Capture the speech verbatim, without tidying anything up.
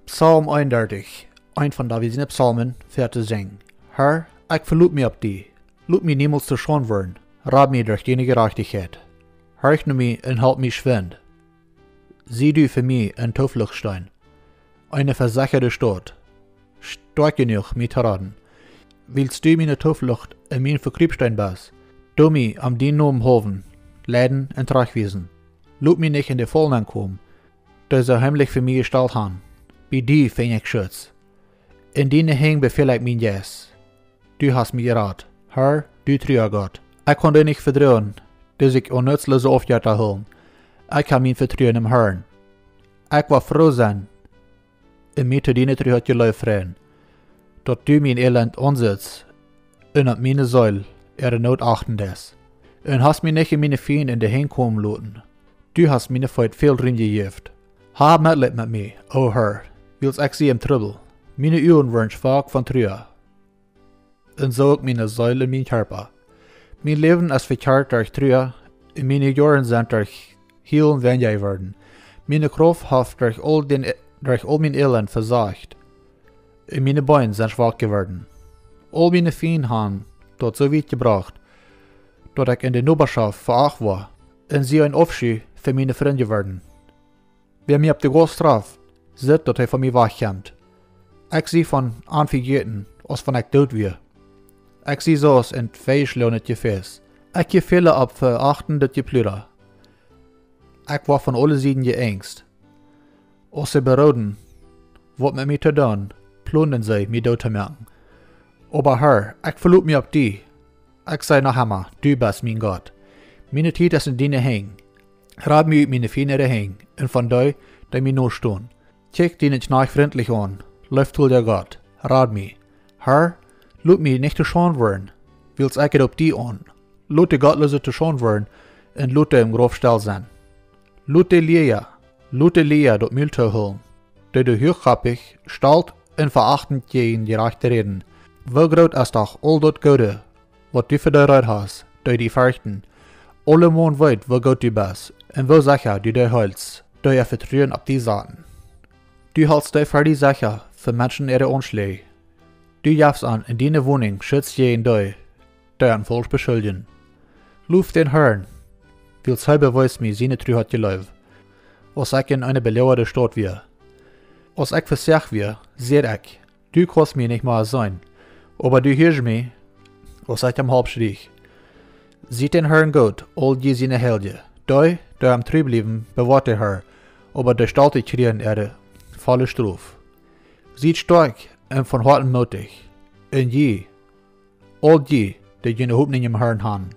Psalm eenundartich, eent von David siene Psalmen, fa to sinjen. Herr, ekj veloot mie opp die. Lot mie niemols to Schaund woaren. Rad mie derch diene Jerajchtichkjeit. Horch no mie un help mie schwind. Sie du fa mie een Toofluchtsteen, eene vesechade Staut, stoakj jenuach mie to raden. Wiels du miene Tooflucht un mien Vekjriepsteen best, doo mie om dienen Nomen haulwen leiden un trajchtwiesen. Lot mie nich en de Faul nenkomen, dee see heemlich fa mie jestalt han. Bie die finj ekj Schutz. En diene Henj befäl ekj mienen Jeist. Du hast mie jerat. Herr, du trua Gott, ekj kaun die nich vedroagen, dee sikj aun nutzlose Aufjetta hoolen. Ekj hab mien Vetruen em Herrn. Ekj woa froo sennen un mie to diene Truheit jeleeft freien, daut du mien Elend aunsitst un opp miene Seel äare Noot achten deist. Un hast mie nich en miene Fiend en de Henj komen loten. Du hast miene Feet väl Rum jejäft. Hab Metleet met mie, o Herr, wiels ekj sie em Trubbel. Miene Uagen woaren schwak von Trua, un soo uk miene Seel un mien Kjarpa. Mien Läwen es vekjieet derch Trua, un miene Joaren sent derch Hielen weinja jeworden. Miene Krauft haft derch aul dän, derch aul mien Elend vesajcht, un miene Been sent schwak jeworden. Aul miene Fiend han daut soo wiet jebrocht, daut ekj en de Nobaschoft veacht woa, un sie een Aufschyu fa miene Frind jeworden. Wäa mie opp de Gauss traft, sitt, daut hee von mie wajchkjemt. Ekj sie von an vejäten, aus wan ekj doot wia. Ekj sie soo aus een vejeschloanet Jefäs. Ekj jefäl opp verachtend Jepludra. Ekj woa von aule Sieden jeengst. Aus see berooden, waut met mie to doonen, plonden see, mie doot to moaken. Oba Herr, ekj veloot mie opp die. Ekj saj noch emol, du best mien Gott. Miene Tiet es en diene Henj. Rad mie ut miene Fiend äare Henj un von dee, dee mie nostonen. Kjikj dienen Kjnajcht frintlich aun, leeftolja Gott, rad mie. Herr, lot mie nich to Schaund woaren, wiels ekj roop die aun. Lot de Gottloose to Schaund woaren un lot dee em Grauf stell sennen. Lot de Lieeja, lot de Lieeja daut Mul toohoolen, dee de huachkoppje, stolte un verachtende jäajen Jerajchte räden. Woo groot es doch aul daut Goode, waut du fa dee reed hast, dee die ferchten. Aulemaun weet, woo goot du best, un woo secha du dee heelst, dee äa Vetruen opp die saten. Du helst dee fa die secha fa Menschen äare Aunschläaj. Du jefst an en diene Wonunk Schutz jäajen dee, dee an faulsch beschuldjen. Low dän Herrn, wiels hee bewees mie siene Truheit jeleeft, aus ekj en eene beloagade Staut wia. Aus ekj vesoacht wia, säd ekj: Du kaust mie nich mea seenen, oba du hieescht mie, aus ekj om Help schrieech. Siet dän Herrn goot, aul jie siene Heilje. Dee, dee am tru bliewen, bewoat de Herr, oba de Stolte kjrieen äare volle Strof. Siet stoakj un von Hoaten mootich, un jie, aul jie, dee june Hopninj em Herrn han.